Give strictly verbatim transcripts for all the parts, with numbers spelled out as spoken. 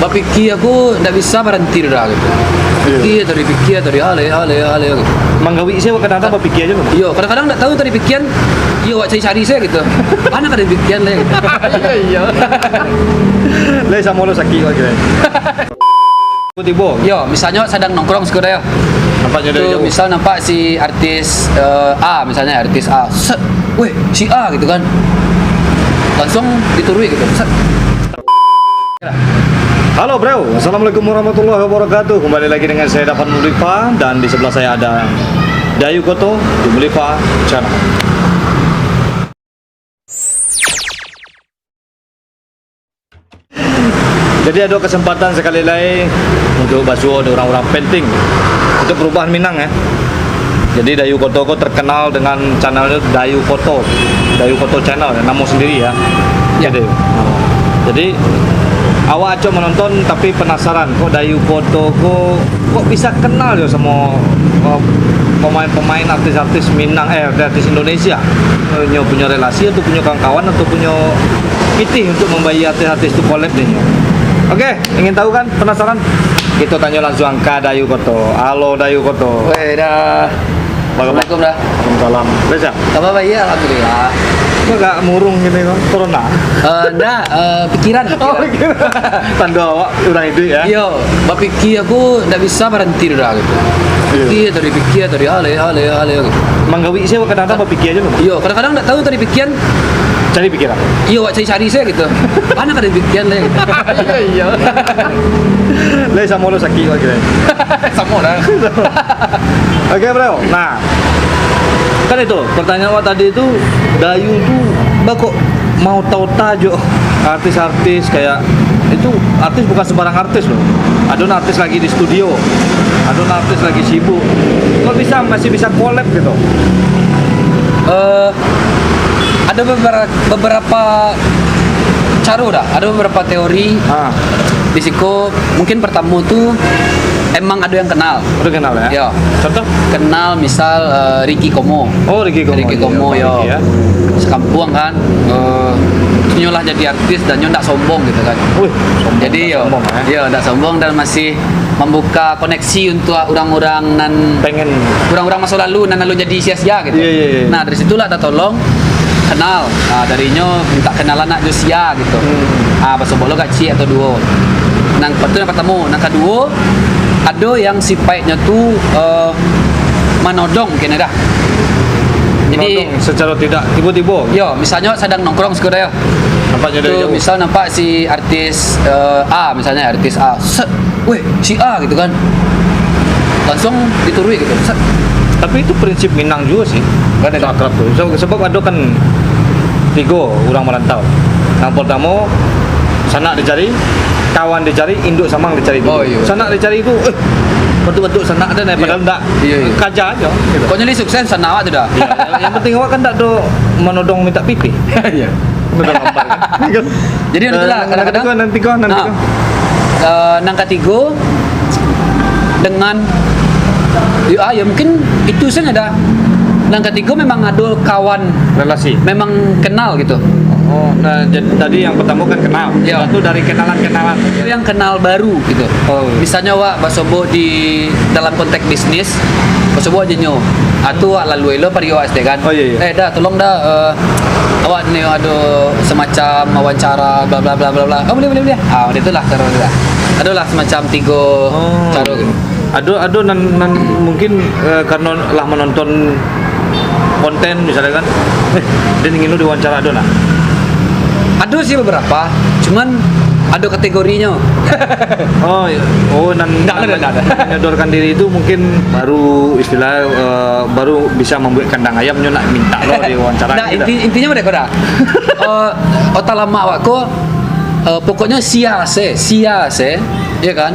Pikir aku ndak bisa baranti tu dah gitu. Iyo. Pikir tadi, pikir tadi, aleh, aleh, aleh gitu. Manggawik sia kadang-kadang bapikia aja tu. Iyo, kadang-kadang ndak tahu tadi pikiran, iyo, awak cari-cari sia gitu. Mana kadang pikiran lah gitu. Iyo, iyo. Lai samo lo sakik awak kiro. Tibo. Yo, misalnyo sadang nongkrong siko dah yo. Nampak nyo dari Tu jauh. Misal nampak si artis, eh, A, misalnya artis A. Set, weh, si A gitu kan. Langsung dituruik gitu. Set. Halo bro, assalamualaikum warahmatullahi wabarakatuh. Kembali lagi dengan saya Davan Mulifa dan di sebelah saya ada Dayu Koto di Mulifa Channel. Jadi ado kesempatan sekali lai untuk basuo di urang-urang penting untuk perubahan Minang ya. Jadi Dayu Koto ko terkenal dengan channelnya Dayu Koto, Dayu Koto Channel ya, namo sendiri ya. Ya. Jadi, jadi awak acok menonton tapi penasaran kok Dayu Koto ko kok bisa kenal yo samo, eh, pemain-pemain artis-artis Minang, eh, artis Indonesia. Eh, nyo punyo relasi atau punyo kawan-kawan atau punyo pitih untuk mambayia artis-artis tu collab deh nyo. Oke, ingin tahu kan? Penasaran? Kito tanyo langsung ka Dayu Koto. Halo Dayu Koto. Weh, dah. Apa kabar? Assalamualaikum, dah. Waalaikumsalam. Biasa? Kabar baik, alhamdulillah. Kok agak murung gini kok? Corona? Eh, ndak, eh, pikiran, Oh, pikiran. Pikiran. Tando awak urang iduik ya. Iyo, bapikir aku ndak bisa baranti tu dah gitu. Iyo. Pikir tadi, pikir tadi, aleh, aleh, aleh gitu. Manggawik sia kadang-kadang bapikir aja tu. Iyo, kadang-kadang ndak tahu tadi pikiran. Cari pikiran. Iyo, awak cari-cari sia gitu. Mana kadang pikiran lah gitu. Iyo, iyo. Lai samo lo sakik awak kiro. Samo lah. Oke, bro. Nah, kan itu pertanyaan awak tadi itu, Dayu tu bako mau tahu tajuk artis-artis kayak itu, artis bukan sembarang artis loh. Ado nan artis lagi di studio, ado nan artis lagi sibuk. Kok bisa, masih bisa collab gitu? Eh, ada beberapa, beberapa caro dah, ada beberapa teori. Ah. Di siko mungkin pertama tu emang ada yang kenal. Udah kenal ya? Ya. Contoh? Kenal misal, eh, Ricky Como. Oh, Ricky Como. Ricky Como, yo. Ricky, ya. Sekampuang kan. Eh, nyo lah jadi artis dan nyo ndak sombong gitu kan. Wih, sombong, jadi, ndak yo, sombong, eh. Yo, ndak sombong dan masih membuka koneksi untuk urang-urang nan pengen, urang-urang masa lalu nan lalu jadi sia-sia gitu. Iya, iya, iya. Nah, dari situlah tatolong kenal. Nah, dari nyo minta kenalan nak jo sia gitu. Hmm. Ah, basobok lo kacik atau duo. Nang pertama, nang pertama, nang kaduo, ado yang sipaiknyo tu, eh, manodong kene dah. Jadi, menodong secara tidak tiba-tiba. Yo, misalnyo sadang nongkrong siko dah yo. Nampaknyo dari Tu, jauh. Misal nampak si artis, eh, A, misalnya artis A, set, weh, si A gitu kan. Langsung dituruik gitu, set. Tapi itu prinsip Minang juga sih. Kan ada. Akrab tu. Sebab, sebab ada kan tiga orang merantau. Yang pertama, sanak dicari, kawan dicari, induk samang dicari dulu. Oh, iya. Sanak dicari itu, eh, bentuk-bentuk sanak dan, iya, padahal ndak. Iya, iya. Kaja aja gitu. Pokoknya li sukses sanak awak tu dah. Iya, yang penting awak kan ndak ada menodong minta pitih. Iya. Udah lapar, kan? Jadi, Eh, itulah, nanti kadang-kadang kau, nanti kau, nanti nah, kau. Eh, nang katigo dengan, yo, ah, yo, mungkin itu saja dah. Nang katigo memang ado kawan, relasi, memang kenal gitu. Oh, nah, jad-, tadi yang pertama kan kenal. Ya. Satu dari kenalan-kenalan. Itu yang kenal baru gitu. Oh. Misalnya, awak basobok di dalam konteks bisnis, basobok aja nyo. Ah, tu awak lalu elo pari awak S T kan. Oh, iya, iya. Eh, dah, tolong dah, eh, awak ni ado semacam wawancara, bla, bla, bla, bla, bla. Oh, boleh, boleh, boleh. Ah, macam itulah, cara tu lah. Adolah semacam tiga Oh. cara gitu. Ado, ado nan, nan mungkin, eh, karena lah menonton konten misalnya kan, eh, dia ingin lu diwawancara, ado nah? Ado sih beberapa, cuman ado kategorinyo. Oh, iya. Oh, nan, ndak, nan ndak, ndak, ndak. Menyodorkan diri itu mungkin baru istilah, eh, baru bisa membuat kandang ayam nyo nak minta lo diwawancara. Nah, gitu. Inti-, intinya mereka dah. Eh, otak lamak awak ko, eh, pokoknya sia se, sia se, ya kan,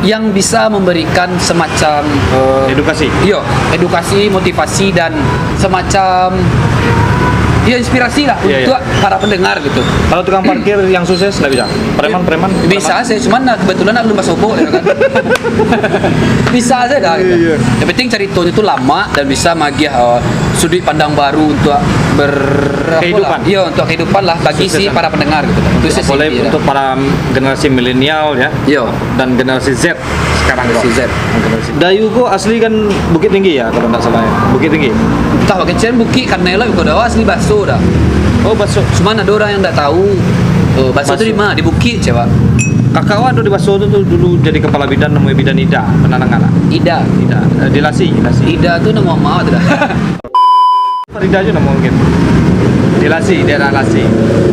yang bisa memberikan semacam, eh, edukasi. Iyo, edukasi, motivasi, dan semacam, ya, inspirasi lah, iya, untuk, iya, para pendengar gitu. Kalau tukang parkir yang sukses, nggak bisa? Preman, preman, bisa preman. Sih, cuman nah, kebetulan aku belum basobok, ya kan. Bisa Biasa saja gitu. Iya. Yang penting caritonyo tu lamak dan bisa magiah, eh, sudut pandang baru untuk ber-, apolah. Kehidupan. Iya, untuk kehidupan lah bagi si para pendengar gitu. Itu sih boleh intinya. Untuk para generasi milenial ya. Iya. Dan generasi Z sekarang. Generasi Z. Generasi Dayu ko asli kan Bukittinggi ya, kalau ndak salah ya. Bukittinggi. Entah, kecen bukit kanai lah, kok dah asli Baso dah. Oh, Baso. Cuman ada orang yang ndak tahu. Oh, Baso tu Baso. Di mana? Di bukit, cewek. Kakak awak tu di Baso tu, tu dulu jadi kepala bidan, namanya Bidan Ida. Pernah dengar tak? Ida. Ida. Eh, di Lasi, Lasi. Ida tu nama mama tu dah. Farida je nama mungkin. Di Lasi, daerah Lasi.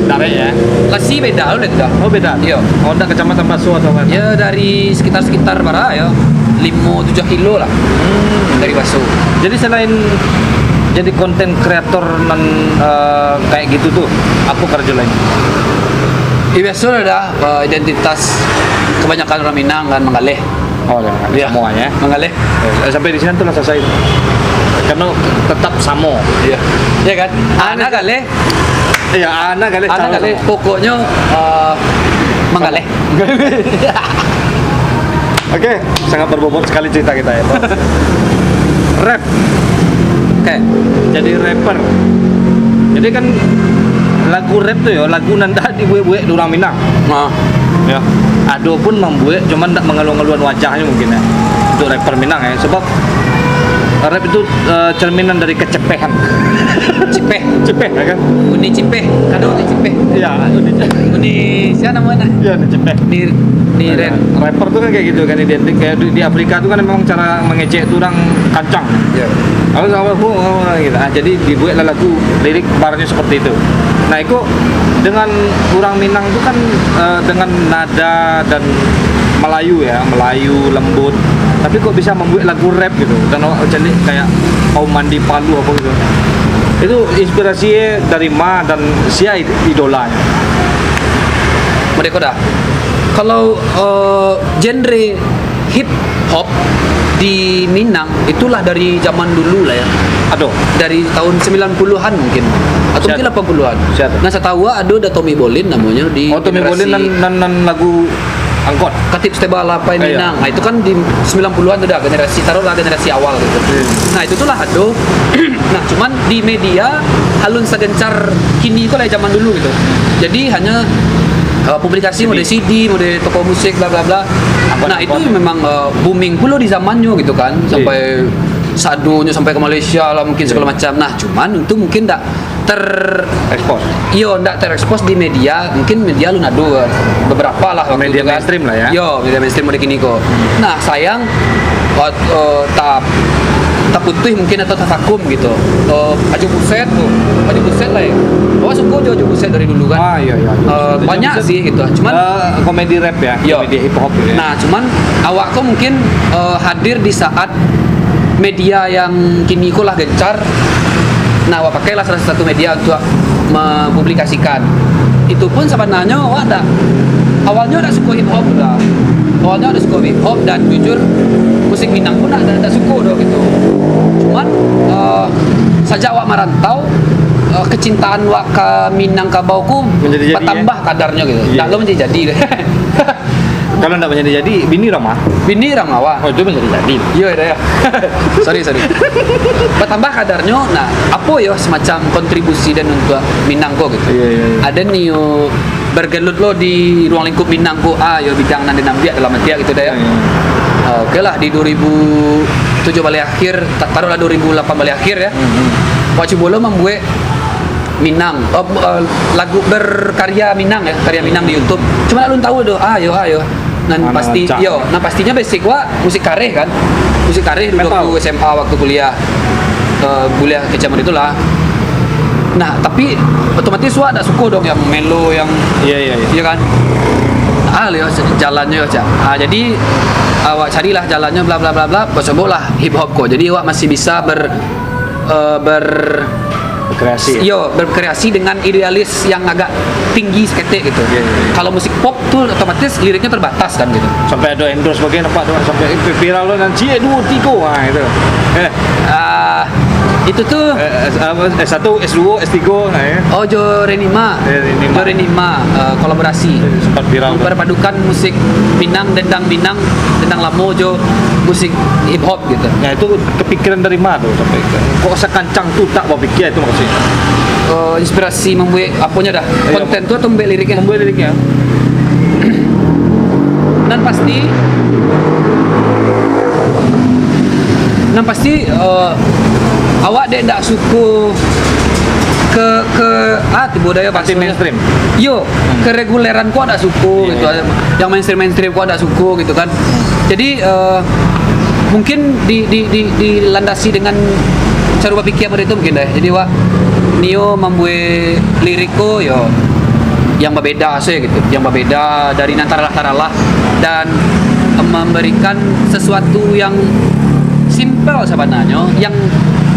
Darek ya? Lasi beda lah tu dah. Oh, beda? Iya. Oh, ndak kecamatan Baso atau apa? Ya, dari sekitar-sekitar bara ya. Lima tujuh kilo lah. Hmm. Dari Baso. Jadi selain jadi konten kreator nan, eh, kayak gitu tu, apa kerja lain? Ya, biasa lah dah, eh, identitas kebanyakan orang Minang kan manggaleh. Oh, ya, semua ya. Manggaleh. Eh, sampai di sini tu lah selesai. Karena tetap samo. Iya. Ya kan? Anak galeh. Iya, anak galeh. Anak galeh. Pokoknya, eh, manggaleh. Oke, sangat berbobot sekali cerita kita ya, Pak. Rap. Oke. Jadi rapper. Jadi kan lagu rap tu ya, lagu nan dak dibuek-buek di urang Minang. Ah. Ya. Ado pun mambuek, cuman ndak mangaluan-ngaluan wajahnyo mungkin ya. Untuk rapper Minang ya, sebab rap itu, eh, cerminan dari kecepehan. Cipeh. Cipeh, ya kan? Uni Cipeh. Ado Uni Cipeh. Iya, Uni Cipeh. Uni, siapa namanya? Iya, Uni Cipeh. Ni, ni Ren. Rapper tuh kan kayak gitu kan, identik kayak di, di Afrika tuh kan memang cara mengejek tuh orang kancang. Iya. Aku sama aku, aku gitu. Ah, jadi dibuatlah lagu, lirik barnya seperti itu. Nah, itu dengan orang Minang tuh kan, eh, dengan nada dan Melayu ya, Melayu lembut. Tapi kok bisa membuat lagu rap gitu? Dan awak cari kayak Kaum Mandi Palu apa gitu. Itu inspirasinya dari ma dan sia id-, idolanya? Merdeka dah. Kalau, eh, genre hip hop di Minang itulah dari zaman dulu lah ya. Aduh. Dari tahun sembilan puluhan mungkin. Atau mungkin lapan puluhan. Siap. Nah, satahu ado dah Tommy Bolin namanya di Oh, Tommy Bolin generasi nan, nan, nan lagu Angkot. Katib Setebal Lapai Minang. Nah, itu kan di sembilan puluhan tu dah generasi, taruhlah generasi awal gitu. Nah, itu tu lah ado. Nah, cuman di media alun sagencar kini ko lah zaman dulu gitu. Jadi hanya, eh, publikasi mode C D, mode toko musik, bla bla bla. Nah, itu memang, eh, booming pulo di zamannyo gitu kan, sampai sadonyo sampai ke Malaysia lah mungkin segala macam. Nah, cuman itu mungkin ndak ter- Expose. Iyo, ndak terekspos di media, mungkin media alun ado, eh, beberapa lah waktu itu kan. Media mainstream lah ya. Yo, media mainstream mode kini ko. Nah, sayang, wat-, eh, ta-, taputuih mungkin atau tavakum gitu. Eh, Ajo Buset tu, Ajo Buset lah ya. Awak suko jo Ajo Buset dari dulu kan? Ah, iya, iya, Ajo Buset. Eh, banyak sih gitu. Cuman, eh, komedi rap ya, komedi hip hop gitu ya. Nah, cuman awak ko mungkin, eh, hadir di saat media yang kini ko lah gencar, nah, awak pakailah salah satu media untuk mempublikasikan. Itu pun sabananyo awak dak, awalnyo dak suko hip hop lah. Awalnyo dak suko hip hop dan jujur musik Minang pun dak, dak, dak suko doh gitu. Cuman, eh, sajak awak marantau, eh, kecintaan wak ka Minangkabau ku batambah kadarnyo gitu. Iya. Dak lo manjadi-jadi. Kalau ndak manjadi-jadi, bini urang mah. Bini urang mah. Oh, itu manjadi-jadi. Iyo, dah ya. Sorry, sorry. Batambah kadarnyo, nah, apo yo semacam kontribusi den untuak Minang ko gitu. Iya, iya, iya. Ado nio bergelut lo di ruang lingkup Minang ko, ah, yo bidang nan den ambiak dalam arti gitu dah ya. Iya, iya. Ah, oke lah, di dua ribu tujuh baleh akhir, ta-, taruhlah dua ribu lapan baleh akhir ya. Hmm, hmm. Wak cubo lo mambuek Minang, oh, eh, lagu berkarya Minang ya, karya Minang di YouTube. Cuma alun tahu doh, ah, yo, ah, yo. Nan pasti, yo, nan pastinyo basic wak musik kareh kan. Musik kareh dulu waktu S M A, waktu kuliah. Eh, kuliah kecamatan itulah. Nah, tapi otomatis wak dak suko dong yang melo, yang, iya, iya, iya, kan. Ah, yo, jalannyo, cak. Ah, jadi awak carilah jalannyo, bla bla bla bla, bacobolah hip hop ko. Jadi wak masih bisa ber-, eh, ber-, berkreasi. Yo, berkreasi dengan idealis yang agak tinggi saketek gitu. Iya, iya, iya. Kalau musik pop tu otomatis liriknya terbatas kan gitu. Sampai ada endorse bagian apa tu, sampai, eh, viral lo nan ciek duo tigo, ah, itu. Eh. Ah, Itu tu. Eh, S, apa, S satu, S dua, S tiga, nah, ya. Oh, jo Renima. Eh, Renima. Jo Renima, eh, kolaborasi. Eh, sempat viral tu. Memperpadukan musik Minang, dendang Minang, dendang lamo jo musik hip hop gitu. Nah, itu kepikiran dari mana tu sampai ke, kok sakancang tu tak berpikir itu maksudnya? Eh, inspirasi membuat apanya dah? Iya. Konten tu atau membuat liriknya? Membuat liriknya. Nan pasti, nan pasti, eh, awak dek ndak suko ke, ke, ah, tu budaya. Anti bahasanya mainstream. Yo, hmm, kereguleran ko ndak suko. Iya, gitu. Iya. Yang mainstream-mainstream ko ndak suko gitu kan. Jadi, eh, mungkin di, di, di, dilandasi dengan cara berpikir model itu mungkin deh. Jadi, wak nio membuat lirik ko, yo, yang berbeda saja gitu, yang berbeda dari nan taralah-taralah, dan memberikan sesuatu yang simple sebenarnya, yang,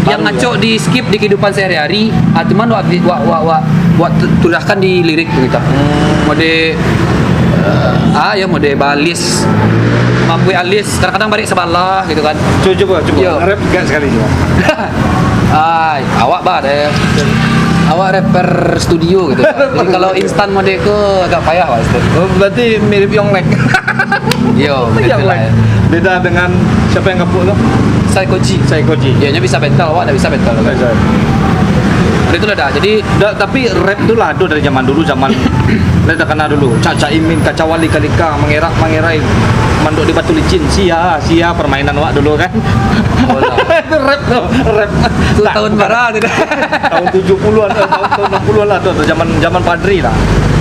yang baru, ya, ngacok di skip di kehidupan sehari-hari, ah, cuman wak, wak, wak, wak, wak tu-, tuliskan di lirik gitu. Hmm. Mode, eh, ah, ya, mode balis, mambuek alis, kadang-kadang balik sebalah gitu kan. Cuba, cuba, cuba. Yo. Rap gak sekali cuba. Ai, awak bah deh. Awak rapper studio gitu. Jadi kalau instan mode ko agak payah lah, Ustaz. Oh, berarti mirip Yonglek. Yo, betul lah, ya. Beda dengan siapa yang ngepuk tu? Saikoji. Saikoji. Ya, dia bisa battle, awak tak bisa battle. Bisa. Udah itulah dah. Jadi, da-, tapi rap tu lah ada dari zaman dulu, zaman lah terkenal dulu. Cak Cak Imin, Kacau Wali Kalika, mengerak mengerai, mandok di batu licin. Sia, sia permainan awak dulu kan. Oh, lah. Itu rap tu, rap. Tu nah, tahun bukan bara tu dah. Tahun tujuh puluhan, eh, tahun, tahun enam puluhan lah tu, tu zaman, zaman Padri lah.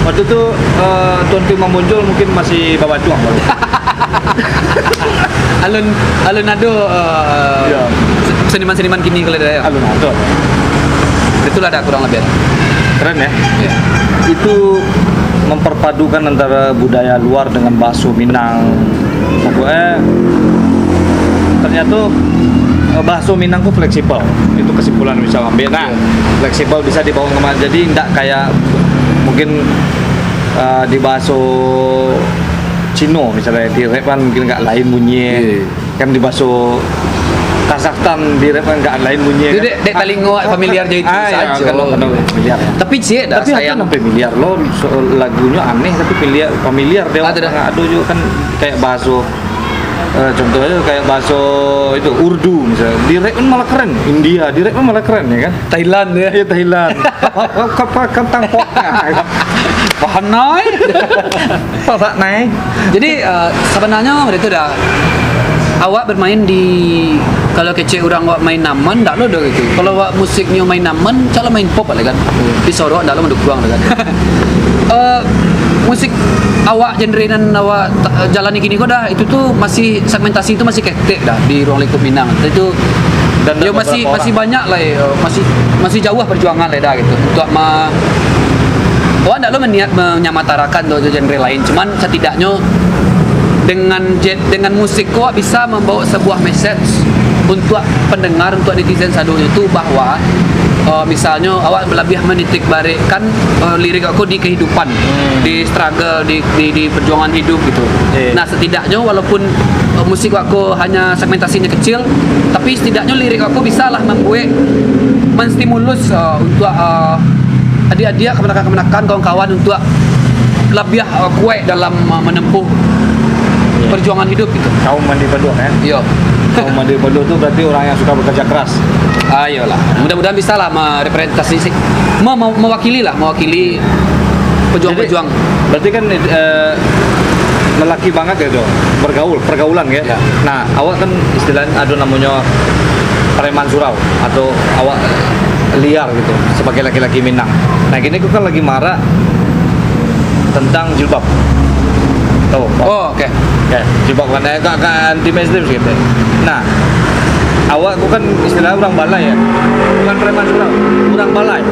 Waktu tu, eh, Tuan Pi Mambonjol mungkin masih babacuang baru. Alun, alun ado, eh, ya, se-, seniman-seniman kini kalau ada, ya. Alun ado. Itulah dah kurang lebih. Keren, ya? Ya. Itu memperpadukan antara budaya luar dengan bahasa Minang. Pokoknya, ternyata, eh, bahasa Minang tu fleksibel. Itu kesimpulan bisa ambil. Nah, ya, fleksibel bisa dibawa kemana. Jadi, ndak kayak mungkin, eh, di bahasa Cino misalnya, di rap kan mungkin agak lain bunyi. Iya. Kan di bahasa Kazakhstan di rap kan agak lain bunyi. Itu kan dek, dek talingo familiar je itu. Ah, ya, saja. Kan, kan familiar. Tapi ciek dah. Tapi sayang. Tapi ada yang familiar lo, so, lagunya aneh tapi familiar, familiar dia. Ada dah. Ada juga kan kayak bahasa, eh, contohnya kayak bahasa itu Urdu misalnya. Di rap kan malah keren. India, di rap kan malah keren ya kan? Thailand ya. Iya, Thailand. Kau, kau, kau, kau tangkok. Paham, Nai? Paham, Nai? Jadi, eh, sebenarnya waktu itu dah, awak bermain di, kalau kecek urang awak main aman, ndak lo doh gitu. Kalau awak musiknyo main aman, cak lo main pop lah kan. Disorok, ndak lo mandukung lah kan. Eh, musik awak genre nan awak ta-, jalani kini ko dah, itu tu masih, segmentasi itu masih ketek dah di ruang lingkup Minang. Itu dan yo, masih, masih banyak lah, yo, masih, masih jauh perjuangan lah dah gitu. Untuk ma-, awak ndak lo meniat menyamatarakan tu genre lain. Cuman setidaknyo dengan je-, dengan musik ko bisa membawa sebuah message untuk pendengar, untuk netizen sadonyo tu bahwa, eh, misalnyo awak lebih menitik balikkan, eh, lirik aku di kehidupan, hmm, di struggle, di, di, di perjuangan hidup gitu. Iya. Nah, setidaknyo walaupun, eh, musik aku hanya segmentasinya kecil, tapi setidaknyo lirik aku bisa lah membuat, menstimulus, eh, untuk, eh, adik-adik, kamanakan-kamanakan, kawan-kawan untuk lebih, eh, kuat dalam, eh, menempuh, iya, perjuangan hidup gitu. Kaum mandi paluah, ya? Iya. Kaum mandi paluah tu berarti orang yang suka bekerja keras. Ah, iyalah. Mudah-mudahan bisa lah merepresentasi, me-, me-, mewakili lah, mewakili pejuang-pejuang. Jadi, berarti kan, eh, lelaki banget ya, Jo? Bergaul, pergaulan ya? Ya. Nah, awak kan istilahnya ada namanya preman surau atau awak liar gitu sebagai laki-laki Minang. Nah, kini aku kan lagi marak tentang jilbab. Tahu? Oh, oke. Ya, jilbab kan, eh, agak, agak anti mainstream gitu. Nah, awak aku kan istilah orang balai ya. Bukan preman surau, orang balai.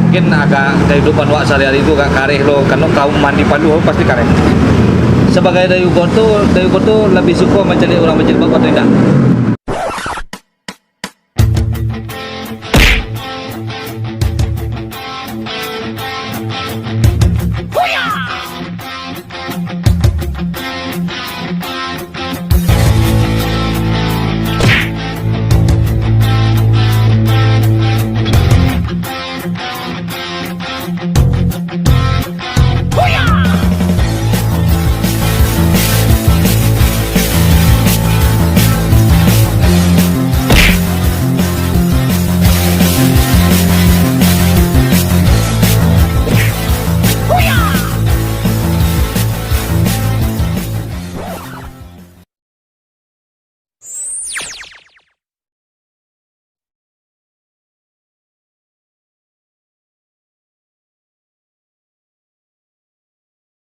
Mungkin agak kehidupan awak sehari-hari itu agak kareh lo, karena kaum mandi paluah pasti kareh. Sebagai Dayuh Gorto, Dayuh Gorto lebih suka mencari orang berjilbab atau tidak?